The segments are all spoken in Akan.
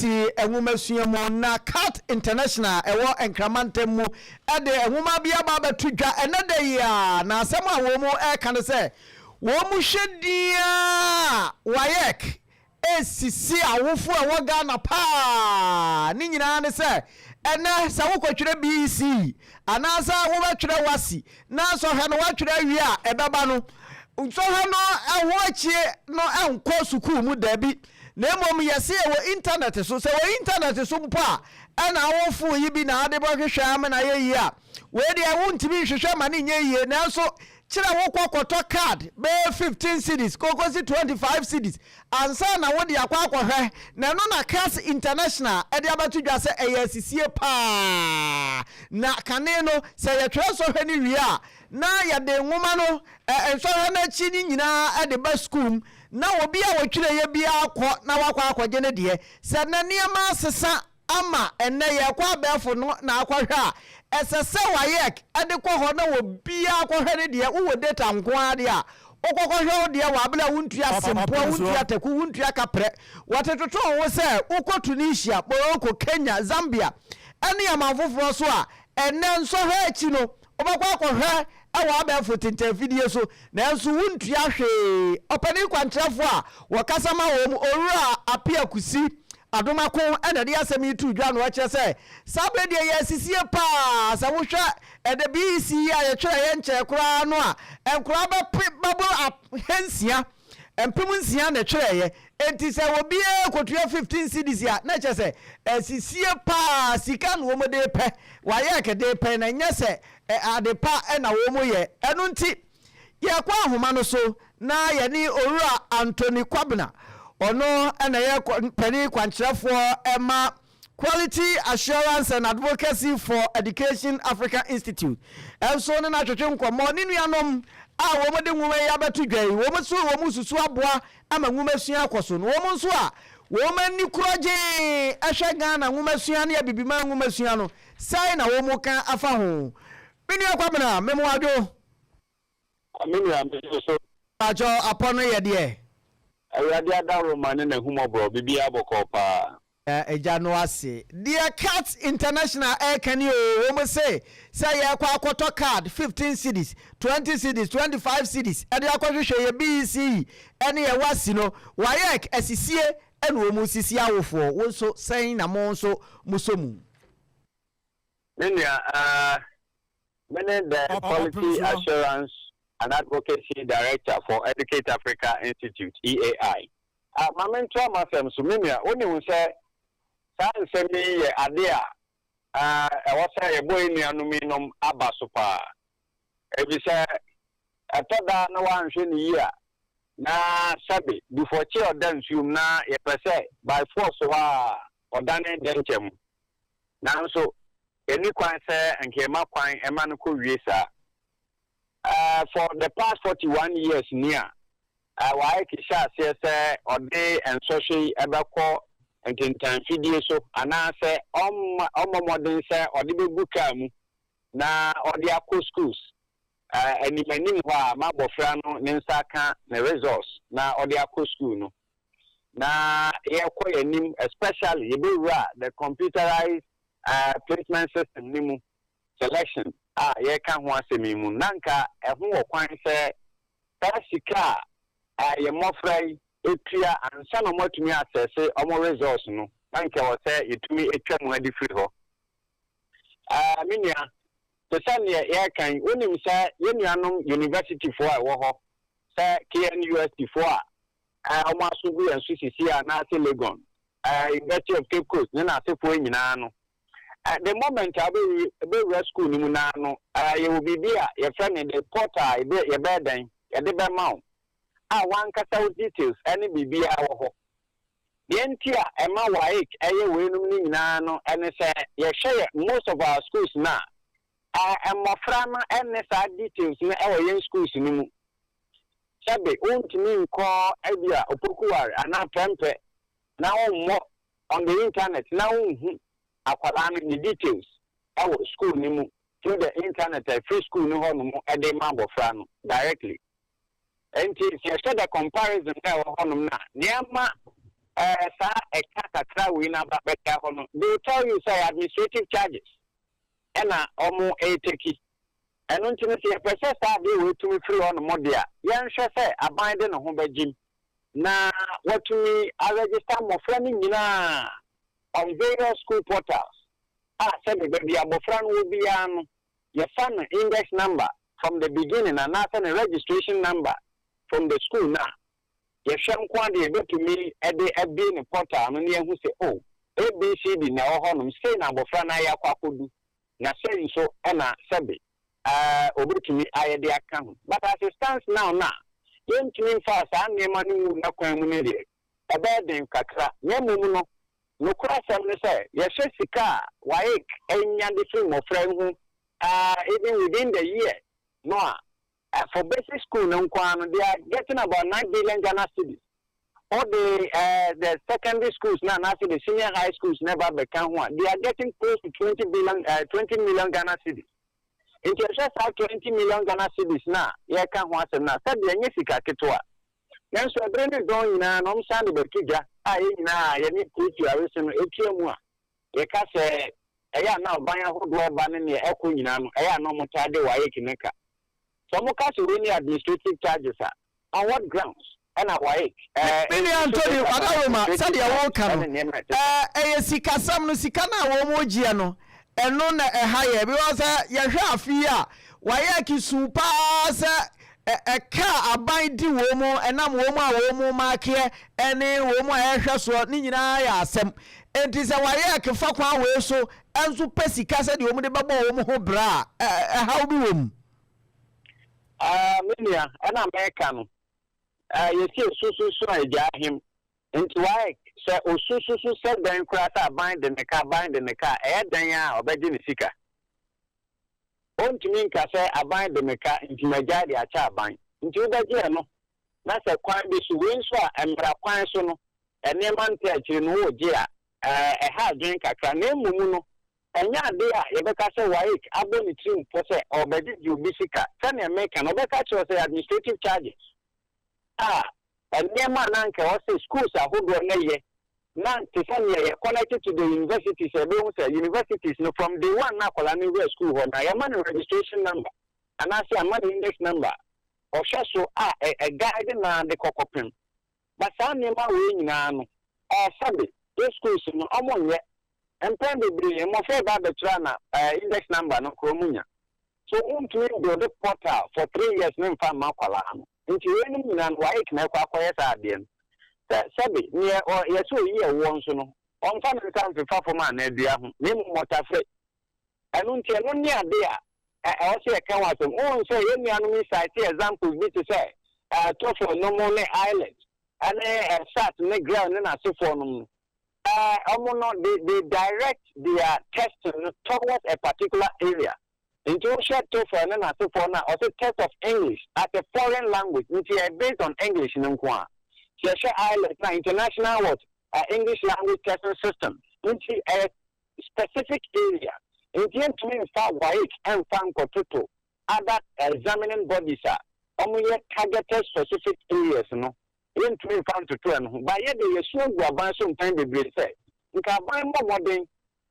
Yɛsi nwomasua mu na CAT International ɛwɔ Nkramantam mu de nwoma bi aba abɛto dwa ɛnɛ da yi a, na asɛm a wɔn reka ne sɛ wɔn hwɛ din a WAEC resisi awofo a ɛwɔ Ghana paa. Ne nyinaa ne sɛ ɛnɛ sɛ wokɔtwerɛ BEC anaasɛ wobɛtwerɛ WASSCE na sɔhwɛ no woatwerɛ awie a, ɛbɛba no nsɔhwɛ no ɛho akyie no ɛnkɔ sukuu mu, daabi, na mmom yɛse ɛwɔ internet so. Sɛ wɔ internet so mpo a, ɛna awofo yi bi na ade bɛhwehwɛ ama na ayɛ yie a, wei deɛ wontumi nhwehwɛ ma ne nyɛ yie. Nanso kyerɛ wokɔ kɔtɔ card bɛyɛ 15 cedis kokosi 25 cedis ansa na wode akɔ akɔhwɛ, na ɛno na CAS International ɛde abɛto dwa sɛ ɛyɛ asisie paa. Na kane no, sɛ yɛtwerɛ sɔhwɛ no wie a, na yɛde nwoma no nsɔhwɛ no akyi no nyinaa ɛde ba sukuu mu na obi a wɔtwerɛ yɛ biara kɔ na wakɔ akɔgye ne deɛ. Sɛ na nneɛma asesa ama ɛnɛ yɛkɔ abɛɛfo no na akɔhwɛ a, ɛsɛ sɛ WAEC ɛde kɔ hɔ na obiara kɔhwɛ ne deɛ. Wowɔ data nko ara deɛ a, wokɔkɔhwɛ wo deɛ wɔ abere a wontua sempoa, wontua taku, wontua kaprɛ. Wɔte toto wo ho sɛ wokɔ Tunisia, Morocco, Kenya, Zambia ɛne aman foforɔ so a, ɛnɛ nsɔhwɛ akyi no wobɛkɔ akɔhwɛ ɛwɔ abɛɛfo tentɛnfidie so, nanso wontua hwee. Ɔpanin kwankyerɛfoɔ a wɔkasa ma wɔn, Owura Apia Kusi Adomako, ɛna de asɛm yi to dwa no, ɛkyerɛ sɛ saa berɛ deɛ yɛ asisie paa. Sɛ wohwɛ ɛda BEC yi a yɛtwerɛ yɛ nkyɛn koraa no a, nkoraa bɛpe bɛboro 6,000 na ɛtwerɛeɛ. Enti sɛ obiara kɔtua 15 cedis a, na kyerɛ sɛ asisie paa. Sika na wɔn de pɛ, WAEC de pɛ, na nyɛ sɛ ade pa ɛna wɔn yɛ. Ɛno nti yɛkɔ ahoma no so na yɛne Owura Anthony Kwabena, ɔno ɛna yɛ panin kwankyerɛfoɔ ɛma Quality Assurance and Advocacy for Education Africa Institute, ɛnso ne n'atwetwe nkɔmmɔ. Ne nuanom a wɔn de nwoma yi abɛto dwa yi, wɔn nso wɔn susu aboa ama nwoma sua akɔ so no, wɔn nso a wɔn ani korɔ gyee ɛhwɛ Ghana nwoma sua ne Abibima nwoma sua no, sɛn na wɔn ka afa ho? Me nua Kwabena, memoadwo. Me nua, me so. Atwɔ apɔ no yɛ deɛ. Awurade adaworo ne n'ahummɔborɔ, biribiara bɔkɔɔ paa. Agya no ase deɛ CAT International ɛreka ni o. Wɔn se sɛ yɛkɔ akɔtɔ card 15 cedis, 20 cedis, 25 cedis ɛde akɔhwehwɛ yɛ BEC ɛne yɛ WASSCE no, WAEC asisie ɛna wɔn sisi awofoɔ. Wɔn nso sɛn na mo nso mo so mu? Me nua, me ne the Quality Assurance and Advocacy Director for Educate Africa Institute, EAI. Ah, maame, nto amasɛm so. Me nua, wonim sɛ saa nsɛm yi yɛ ade a ɛwɔ sɛ yɛbɔ yɛn nuanom yinom aba so paa, ebi sɛ ɛtɔ da na wanhwɛ ne yie a, na sɛbe dufɔkye a ɔda nsuom na yɛpɛ sɛ by force hɔ a ɔdane dɛnkyɛm, nanso ɛni kwan sɛ nkɛma kwan ɛma no kɔ wie saa. For the past 41 years ni a WAEC hyɛ aseɛ sɛ ɔde nsɔhwɛ yi ɛbɛkɔ ntentanfidie so anaasɛ ɔmma ɔmmɔ mmɔden sɛ ɔde bɛgu kaa mu na ɔde akɔ schools anim anim hɔ a ma abɔfra no ne nsa ka ne results na ɔde akɔ school no, na yɛkɔ yɛn anim, especially yɛbɛwura the computerized placement system ne mu selection a yɛka ho asɛm yi mu, na nka ɛho wɔ kwan sɛ saa sika a yɛ mmɔfra yi etua ansa na wɔatumi asɛse wɔn results no, na nka wɔ sɛ yɛtumi atwa mu adi firi hɔ. Me nua, te sɛ neɛ yɛreka yi, wonim sɛ yɛn nuanom university foɔ a ɛwɔ hɔ sɛ KNUST foɔ a wɔn aso gu yɛn so sisi a, anaasɛ Legon, University of Cape Coast ne n'asefoɔ nyinaa no, the moment a wobɛwura school no mu naa no, yɛwɔ biribi a yɛfrɛ no the portal a yɛbɛyɛ dɛn yɛde bɛma wo a wankasa wo details ɛne biribiara wɔ hɔ. Deɛ nti a ɛma WAEC ɛyɛ weinom no nyinaa no ɛne sɛ yɛhwɛ yɛ most of our schools na mmɔfra no ɛne saa details no ɛwɔ yɛn schools no mu. Sɛbe wontumi nkɔ ebi a Opokuware anaa Prɛmpɛ na wommɔ on the internet na wonhu akwadaa no ne details ɛwɔ school no mu through the internet a free school no hɔ nom ɛde ma abɔfra no directly. Nti sɛ yɛhwɛ the comparison na ɛwɔ hɔnom na nneɛma Saa ɛka kakra wei no aba bɛka hɔ no, they will tell you sɛ administrative charges ɛna ɔmo ɛretake. Ɛno nti no, sɛ yɛpɛ sɛ saa adeɛ wei tumi firi hɔ nom deɛ a, yɛnhwɛ sɛ aban de ne ho bɛgyim na watumi aregister mmɔfra no nyinaa on various school portals a sɛde baabi abɔfra no wɔ biara no, yɛfa no index number from the beginning anaasɛ ne registration number from the school, na yɛhwɛ nko adeɛ, yɛbɛtumi de abie ne portal no ne yɛhu sɛ, oh, ABCD na ɛwɔ hɔnom sei na abɔfra no ayɛ akɔ akɔdu na sei nso ɛna sɛbe obetumi ayɛ de aka ho. But as it stands now na yɛntumi mfa saa nneɛma no ngu n'akwan mu no deɛ, ɛbɛyɛ den kakra. Na mmom no, nokora asɛm ne sɛ yɛhwɛ sika a WAEC anya de firi mmɔfra yi ho even within the year no a, for basic school no nko ara no, they are getting about 9 billion Ghana cedis. All the secondary schools na anaasɛ the senior high schools never bɛka ho a, they are getting close to 20 billion, 20 million Ghana cedis. Nti ɛhwɛ saa 20 million Ghana cedis na yɛka ho asɛm na sɛdeɛ ɛnyɛ sika ketewa, nanso ɛbere ne dɔn nyinaa na ɔmo san de bɛto dwa a, yɛn nyinaa yɛne tuatua aresi no etua mu a, yɛka sɛ ɛyɛ a na ɔban ahodoɔ ɛba ne nea ɛkɔ nyinaa no, ɛyɛ a na ɔmo taa de WAEC ne ka. Sɛ ɔmo ka sɛ wei ne administrative charges a, on what grounds ɛna WAEC? Mene Antony Wadaroma, sɛdeɛ woka no, ɛyɛ sikasɛm no, sika no a wɔn gyeɛ no, ɛno na ɛha yɛ, because sɛ yɛhwɛ afe yi a, WAEC su paa sɛ ɛka aban di wɔn mu, ɛnam wɔn mu a wɔn mu maakeɛ ɛne wɔn mu a ɛhwɛ soɔ ne nyinaa yɛ asɛm. Nti sɛ WAEC fa kwan wei so ɛnso pɛ sika sɛdeɛ wɔn de bɛbɔ wɔn ho bra a, ɛhaw bi wɔ mu. Me nua, ɛna mɛka no, yɛsi esususu a egya ahim nti WAEC sɛ osususu sɛ dɛn koraa sɛ aban de ne ka, aban de ne ka, ɛyɛ dɛn a ɔbɛgye ne sika? Ontumi nka sɛ aban de me ka nti magya de akyɛ aban. Nti wobɛgye ɛno na sɛ kwan bi so wei nso a, mmara kwan so no, nneɛma nte akyire no wɔregye a, ɛha adwene kakra. Na mmom no, ɛnyɛ ade a yɛbɛka sɛ WAEC abɔ ne tirim pɔ sɛ ɔbɛgyegye obi sika. Sɛnea meka no, ɔbɛka kyerɛ sɛ administrative charges a nneɛma a na nka ɛwɔ sɛ schools ahodoɔ no yɛ na te sɛ nea yɛ connected to the universities, ɛbɛhu sɛ universities no, from day one na akwadaa no wura school hɔ na yɛma no registration number anaasɛ ama no index number, ɔhwɛ so a ɛguide na de kɔkɔpem. But saa nneɛma wei nyinaa no, ɛsɛbe yɛ schools no ɔmo nyɛ. Mpɛn bebree mmɔfra ba abɛkyerɛ na index number no kuro mu nya so, wontumi build portal for 3 years ne mfa mma akwadaa no. Nti weinom nyinaa no, WAEC na ɛkɔ akɔyɛ saa adeɛ no sɛ sɛbe neɛ yɛsɛ oyi ɛwoɔ nso no, ɔmfa ne nsa mfefa fam a na adua ho, na mmom ɔtafere ɛno. Nti ɛno ne ade a ɛwɔ sɛ yɛka ho asɛm. Wohu sɛ yɛn nuanom yi cite examples bi te sɛ TOEFL no mu ne IELTS ɛne SAT ne GREL ne n'asefoɔ nom no, ɔmo no, they direct their testing no towards a particular area. Nti wohwɛ TOEFL ne n'asefoɔ no a, ɔsɛ test of English as a foreign language, nti ɛyɛ based on English no nko a. Sɛ yɛhwɛ IELTS na international what, English language testing system, nti ɛyɛ specific area. Nti yɛntumi nfa WAEC ɛnfa nkɔtoto other examining bodies a wɔn yɛ targeted specific areas no, yɛntumi nfa ntoto ɛno ho. Ba yɛ de yɛsua gu aban so mpɛn bebree sɛ nka aban mmɔ mmɔden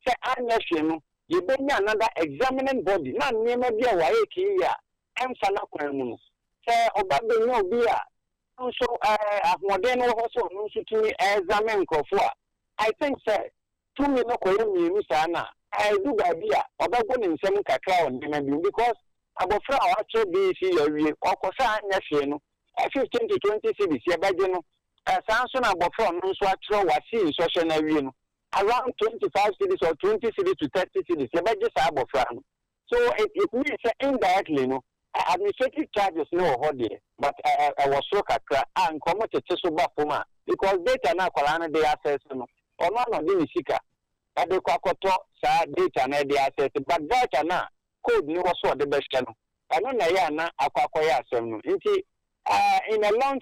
sɛ anyɛ hwee no, yɛbɛnya another examining body na nneɛma bi a WAEC yi a ɛmfa n'akwan mu no, sɛ ɔba bɛnya obi a nso ahoɔden no wɔ hɔ sɛ ɔno nso tumi examine nkurɔfoɔ a, I think sɛ tumi no kɔyɛ mmienu saa na ɛdu baabi a ɔbɛgo ne nsam kakra wɔ nneɛma bi mu, because abɔfra a wakyerɛ BECE yɛ awie ɔkɔsɛ anyɛ hwee no, 15 to 20 cedis yɛbɛgye no. Saa nso na abɔfra ɔno nso atwerɛ WASSCE nsɔhwɛ no awie no, around 25 cedis or 20 cedis to 30 cedis yɛbɛgye saa abɔfra no. So it means sɛ indirectly no, administrative charges no wɔ hɔ deɛ, but ɛwɔ soro kakra a nkɔmɔ tete so ba fam a, because data no akwadaa no de access no, ɔno ano de ne sika ɛde kɔ akɔtɔ saa data no ɛde access, but voucher no a code no wɔ so ɔde bɛhyɛ no, ɛno na ɛyɛ ana akɔ akɔyɛ asɛm no. Nti in a long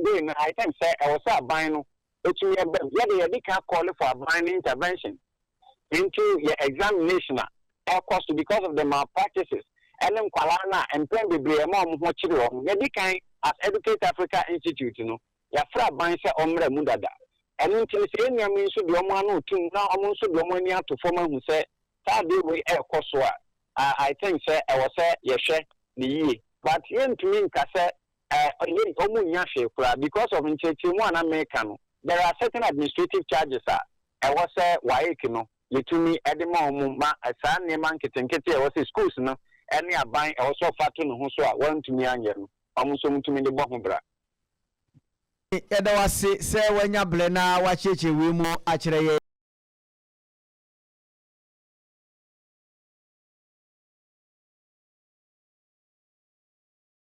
way no, I think sɛ ɛwɔ sɛ aban no etumi ɛbɛm. Yɛde ka call for aban no intervention into yɛ examination a ɛkɔ so because of the malpractices ɛne nkwalaa no a mpɛn bebree ɛma wɔn ho kyerɛ wɔn. Yɛde kan as Educate Africa Institute no, yɛafra aban sɛ ɔmmra mu dada. Ɛno nti no, sɛ yɛn nuanom yi nso de wɔn ano retom na wɔn nso de wɔn ani ato fam ahu sɛ saa adeɛ wei ɛrekɔ so a, I think sɛ ɛwɔ sɛ yɛhwɛ no yie. But yɛntumi nka sɛ yei wɔn nnya hwee koraa because of nkyerɛkyerɛmu a na meka no, there are certain administrative charges a ɛwɔ sɛ WAEC no yɛtumi de ma wɔn ma saa nneɛma nketenkete a ɛwɔ sɛ schools no ne aban ɛwɔ sɛ ɔfa to ne ho so a wɔantumi anyɛ no, wɔn nso wɔtumi de bɔ ho bra. Yɛda wo ase sɛ woanya berɛ na woakyerɛkyerɛ wei mu akyerɛ yɛn.